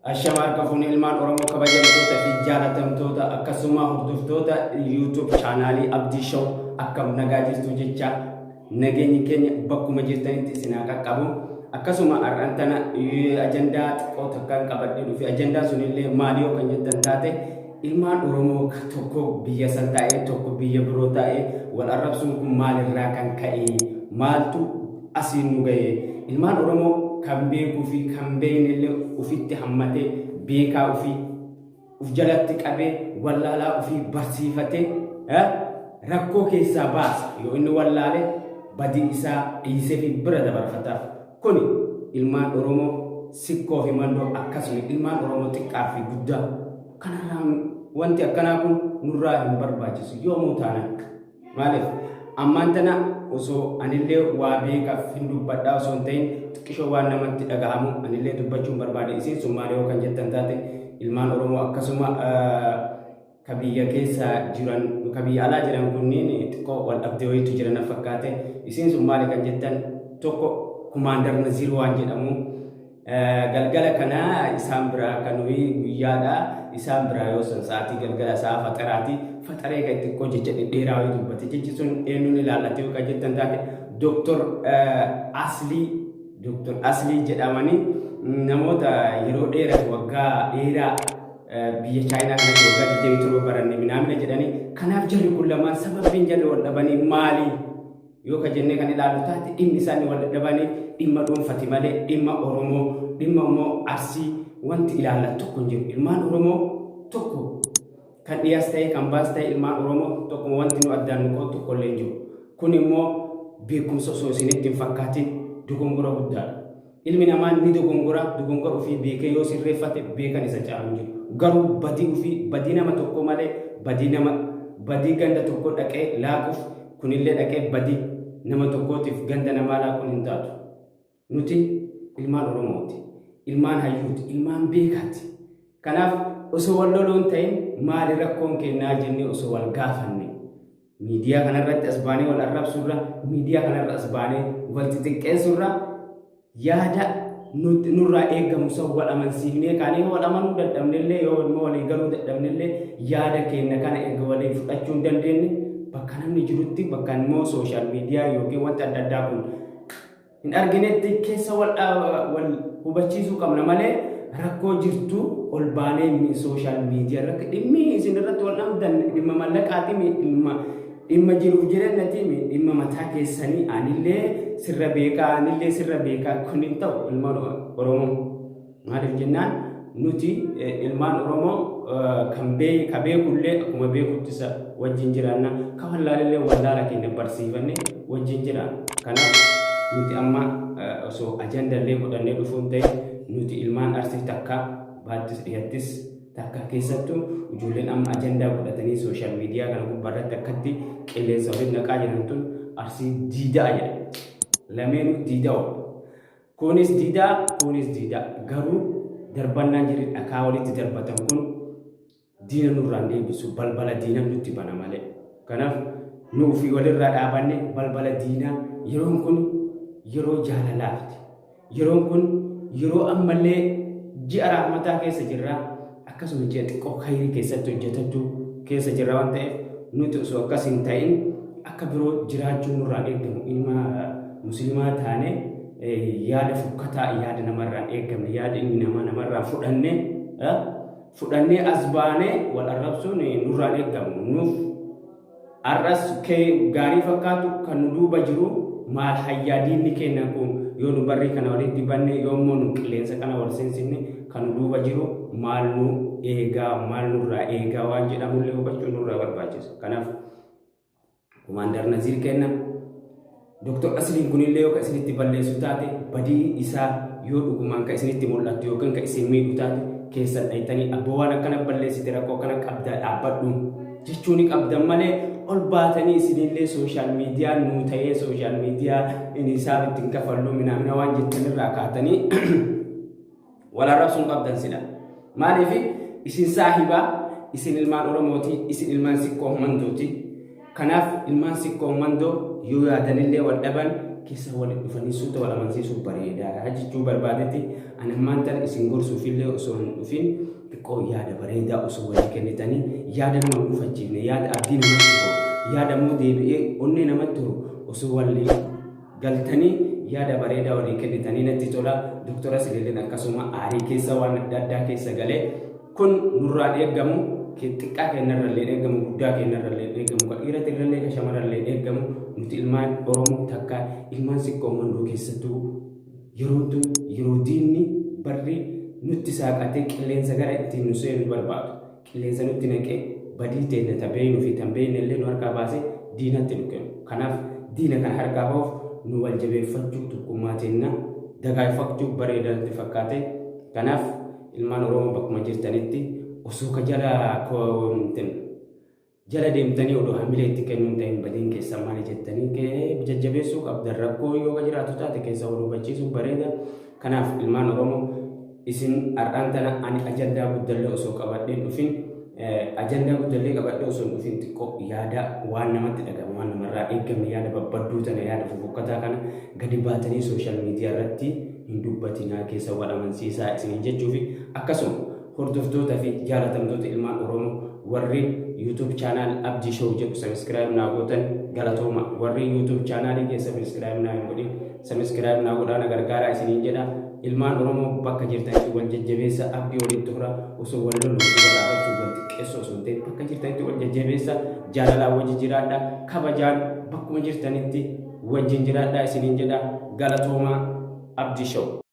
Ashama harka fuune ilmaan Oromoo kabajamtoota fi jaalatamtoota akkasuma hordoftoota YouTube chaanaalii Abdii Show, akkam nagaa jirtu jecha, nageenyi keenya bakkuma jirtanitti isin haa qaqqabu. Akkasuma har'aan tana ajandaa xiqqoo takkaan qabadhee dhufe. Ajandaan sunillee maali yoo kan jettan taate, ilmaan Oromoo tokko biyya san taa'ee, tokko biyya biroo taa'ee wal arrabsuun kun maalirraa kan ka'e? Maaltu asiin nu ga'e? Ilmaan Oromoo kan beekuu fi kan beeknellee ufitti hammatee, beekaa ufii uf jalatti qabee, wallaalaa ufii barsiifatee rakkoo keessaa baasa. Yoo inni wallaale, badii isaa dhiisee fi bira dabarfataaf. Kuni ilmaan Oromoo Sikkoo fi Mandoo, akkasuma ilmaan Oromoo xiqqaa fi guddaa kanarraa wanti akkanaa kun nurraa hin barbaachisu yoomuu taanaan. Maaliif ammaan tana osoo anillee waa beekaaf hin dubbadhaa osoo hin ta'in, xiqqishoo waan namatti dhagahamu anillee dubbachuun barbaade. Isiin sun maali yoo kan jettan taate, ilmaan Oromoo akkasuma ka biyya keessa jiran, ka biyya alaa jiran kunniin xiqqoo wal dhabdee wayiitu jira na fakkaate. Isiin sun maali kan jettan, tokko Kumaandar Naziir waan jedhamu galgala kana isaan biraa kan nuyi guyyaadha isaan biraa yoo san sa'aatii galgala sa'a faxaraati faxaree kan xiqqoo jecha dhedheeraa wayii dubbate. Jechi sun eenyuun ilaallate yoo kan jettan taate, Dooktor Aslii, Dooktor Aslii jedhamanii namoota yeroo dheeraa, waggaa dheeraa biyya Chaayinaa kanatti waggaa 27 baranne minaamina jedhanii. Kanaaf jarri kun lamaan sababiin jarri wal dhabanii maali yoo ka jennee kan ilaallu taate, dhimmi isaanii wal dhabanii dhimma dhuunfati malee dhimma Oromoo, dhimma immoo Arsii wanti ilaallatu tokko hin jiru. Ilmaan Oromoo tokko, kan dhiyaas ta'e kan baas ta'e, ilmaan Oromoo tokkuma, wanti nu addaan nu qoodu tokko illee hin jiru. Kun immoo beekumsa osoo isinitti hin fakkaatin dogongora guddaadha. Ilmi namaa ni dogongora. Dogongora ofii beekee yoo sirreeffate beekan isa caalu hin jiru. Garuu badii ofii badii nama tokko malee, badii nama, badii ganda tokko dhaqee laaquuf, kunillee dhaqee badii nama tokkootiif ganda namaa laaquun hin taatu. Nuti ilmaan Oromooti. Ilmaan hayyuuti. Ilmaan beekaati. Kanaaf osoo wal loluun ta'in, maali rakkoon kennaa jennee osoo wal gaafanne, miidiyaa kanarratti as baanee wal arrabsurra, miidiyaa kanarra as baanee wal xixiqqeessurra, yaada nurraa eegamu san wal amansiifnee kaanee, wal amanuu dadhabnellee, yoo immoo walii galuu dadhabnellee, yaada keenya kana erga walii fudhachuu hin dandeenye, bakka namni jirutti, bakka immoo social media yookiin wanta adda addaa kun hin arginetti keessa wal wal hubachiisuu qabna malee, rakkoo jirtu ol baanee social media irratti, dhimmi isin irratti wal dhabdan dhimma mallaqaati, dhimma jiruuf jireenyati, dhimma mataa keessanii, anillee sirra beekaa, anillee sirra beekaa, kun hin ta'u. Ilmaan Oromoo, maaliif jennaan, nuti ilmaan Oromoo kan ka beekullee akkuma beekutti isa wajjin jiraanna, ka wallaalillee wallaala keenya barsiifanne wajjin jiraanna. Kanaaf nuti amma osoo ajandallee godhannee dhufuun ta'e, nuti ilmaan Arsii takka, baattis dhiyattis takka. Keessattuu ijoolleen amma ajandaa godhatanii social media kana gubbaarratti akkatti qilleensa waliin naqaa jiran tun Arsii diidaa jedha. Lameenuu diidaa. Kunis diidaa, kunis diidaa. Garuu darbannaan jirri dhakaa walitti darbatan kun diina nurraan deebisu, balbala diina nutti bana malee. Kanaaf nu ofii walirraa dhaabanne balbala diinaa, yeroon kun yeroo jaalalaafti. Yeroon kun yeroo ammallee ji'a rahmataa keessa jirra. Akkasuma ji'a xiqqoo khayrii keessatti hojjetachuu keessa jirra waan ta'eef, nuti osoo akkas hin ta'in akka biroo jiraachuu nurraan eegamu. Ilma musliimaa taane yaada fokkataa, yaada namarraan eegamne, yaada inni namaa namarraa fudhannee as baanee wal arrabsuun nurraan eegamu. Nuuf har'as kee gaarii fakkaatu kan nu duuba jiru maal hayyaa diinni keenya kun yoo nu barrii kana walitti banne, yoo immoo nu qilleensa kana wal seensinne, kan nu duuba jiru maal nu eegaa, maal nurraa eegaa waan jedhamullee hubachuu nurraa barbaachisa. Kanaaf Kumaandar Naziir kenna. Dooktor Asliin kunillee yoo ka isinitti balleessu taate, badii isaa yoo dhugumaan ka isinitti mul'attu yookiin ka isin miidhu taate, keessan dhayitanii abboo waan akkana balleessite, rakkoo akkana qabdaa, dhaabbadhu jechuu ni qabdan malee, ol baatanii isinillee social media nuu ta'ee, social media inni isaaf ittiin kafalluu minaamina waan jettanirraa kaatanii wal arrabsuun qabdan sila. Maaliif isin saahibaa, isin ilmaan Oromooti, isin ilmaan Sikkoo Mandooti. Kanaaf ilmaan Sikkoo Mandoo yoo yaadanillee wal dhaban keessa walitti dhufanii suuta wal amansiisuu bareedaadha jechuu barbaadetti. Ani ammaan tana isin gorsuufillee osoo hin dhufin, xiqqoo yaada bareedaa osoo walii kennitanii, yaada nama hin gufachiifne, yaada abdii namatti horu, yaada immoo deebi'ee onnee namatti horu osoo walii galtanii yaada bareedaa walii kennitanii natti tola. Doktora Sililin akkasuma aarii keessa waan adda addaa keessa galee kun nurraan eeggamu, xiqqaa keenyarrallee eeggamu, guddaa keenyarrallee eeggamu, ka dhiiratirrallee ka shamarrallee eeggamu. Nuti ilmaan Oromoo takka, ilmaan Sikkoo Mandoo, keessattuu yeroon tun yeroo diinni barri nutti saaqatee qilleensa gara ittiin nu seenu barbaadu. Qilleensa nutti naqee badii teenya ta beeknuu fi tan beekne illee nu harkaa baasee diinatti nu kennu. Kanaaf diina kana harkaa bahuuf nu wal jabeeffachuu, tokkummaa teenya dagaagfachuu bareedaa natti fakkaate. Kanaaf ilmaan Oromoo bakkuma jirtanitti osoo ka jala jala deemtanii odoo hamilee itti kennuu hin ta'in, badiin keessan maali jettanii jajjabeessuu qabdan. Rakkoo yoo jiraatu taate keessa wal hubachiisuu bareeda. Kanaaf ilmaan Oromoo, isin har'aan tana ani ajandaa guddallee osoo qabadheen dhufin, ajandaa guddallee qabadhee osoo hin dhufin, xiqqoo yaada waan namatti dhagama, waan namarraa eegamne, yaada babbadduu tana, yaada fofokkataa kana gadi baatanii social media irratti hin dubbatinaa, keessa wal amansiisaa isiniin jechuufi. Akkasuma hordoftoota fi jaalatamtoota ilmaan Oromoo, warri YouTube channel Abdii Show jedhu subscribe naa gootan galatooma. Warri YouTube channelii keessa subscribe naa hin godhin, subscribe naa godhaa, na gargaaraa isiniin jedha. Ilmaan Oromoo bakka jirtanitti wal jajjabeessa, abdii walitti hora. Osoo wal loluu fi wal arrabsuu, wal xiqqeessuu osoo hin ta'in, bakka jirtanitti wal jajjabeessa, jaalalaan wajji jiraadha, kabajaan bakkuma jirtanitti wajjin jiraadha isiniin jedha. Galatoomaa. Abdii Show.